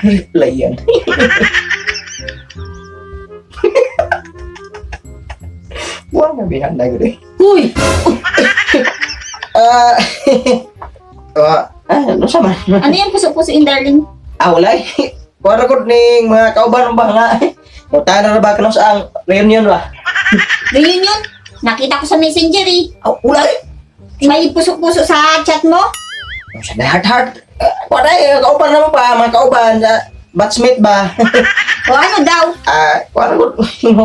Reply yan. Wala na bihanda gud eh. Uy! Ah, ah, ano sa man? Ano yan puso-puso in, darling? Ah, wala eh. Kuha ko ning mga kauban ba nga. Mutana na ba kano sa ang reunion ba? Reunion? Nakita ko sa messenger eh. Ah, wala eh. May puso-puso sa chat mo? Sa heart heart. Kuha na eh, kauban naman pa, mga kauban. Batchmate ba? O ano daw? Ah, kuha ko.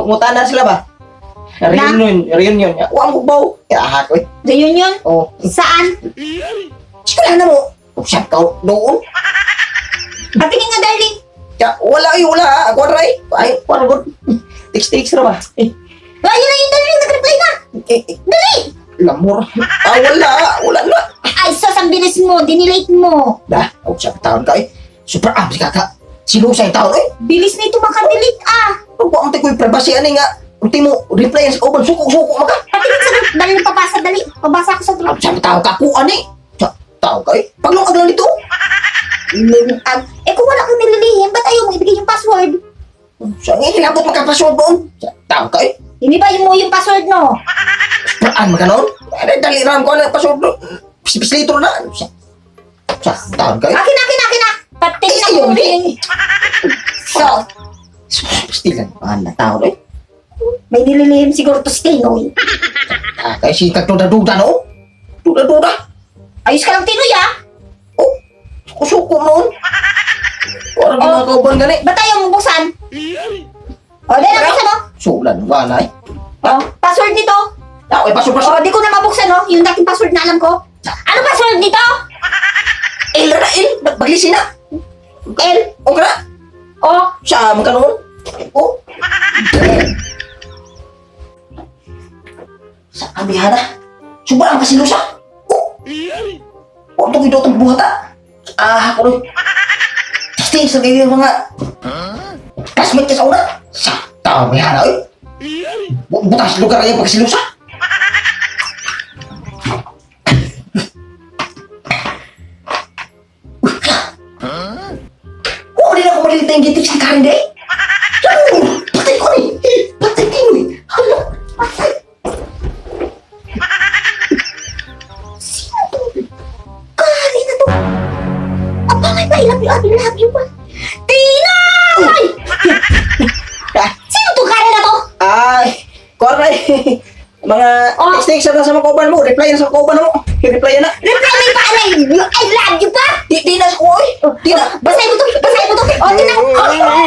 Mutana sila ba? Reunion, reunion. Wa mo baw. Ya ako eh. Reunion? Oh, Saan? eskwela na mo. Usap ka doon. Patingin nga, darling. Ya, wala eh, wala. Kuha na eh. Ay, kuha ko. Text-text ra ba? Eh, O, ayun na yun, darling. Nag-reply na. eh, eh, Dali! lamor. Ah, wala. Wala na. Ay, sus, ang bilis mo. Dinelete mo. Dah, oh, siya taon ka eh. Super am si kaka. Sino sa taon eh? Bilis na ito makadelete ah. Ang buang tayo ko'y privacy ani nga. Ultimo, reply sa kauban, suko-suko maka. Patingin sa group. Darling, pabasa. Dali. Pabasa ako sa group. Ang siya tao ka kuan eh. Sa tao ka eh. Paglungag lang dito. Lungag. Eh, kung wala kang nililihim, ba't ayaw mo ibigay yung password? Sa nga, hilabot makapasword doon. Sa tao ka eh. Inibay mo yung password, no? Super am ka noon. Ay, dali ram ko na password doon. Pislito na. Sa tao ka eh. Akin na, akin na, akin na! Patingin Ay, ako ayaw, yung... So, Pastilan. Paano na tao eh. may nililihim siguro to si Tinoy. Ah, kay si kagduda-duda no. Duda-duda. Ayos ka lang, Tinoy, ah! Oh, suko-suko noon. Parang Oh. mga kauban gani. Ba't ayaw mo buksan? O, dahil lang buksan mo. Sulan, wala eh. O, password nito. Ah, okay, pasok, pasok. O, di ko na mabuksan, no? Yung dating password na alam ko. Ano password nito? L na, L. Baglisin na. L. O ka na. O, Siya, magkano noon? O. Sa abihana. Sobrang kasilusa. O. O, itong ito itong buhata. Ah, ako rin. Testing sa mga classmate ka sa una. Sa tabihana, eh. Butas lugar ay pagsilusa. Huwag din ako malilita yung gitix ni Karen Day. Patay ko ni. Patay ko ni. Hala, patay. Sino to? Kari na to. Aba, may pa, I love you, I love you pa. Tinoy! Ah, Sino to Kari na to? ay, kuwan mga Oh. text na sa mga kauban mo. Reply na sa kauban mo. Reply na. Reply may pa, I love you pa! Di, di na sa kuwa, eh. Di na. Basahin mo to, basahin mo to. O, tinan. Oh,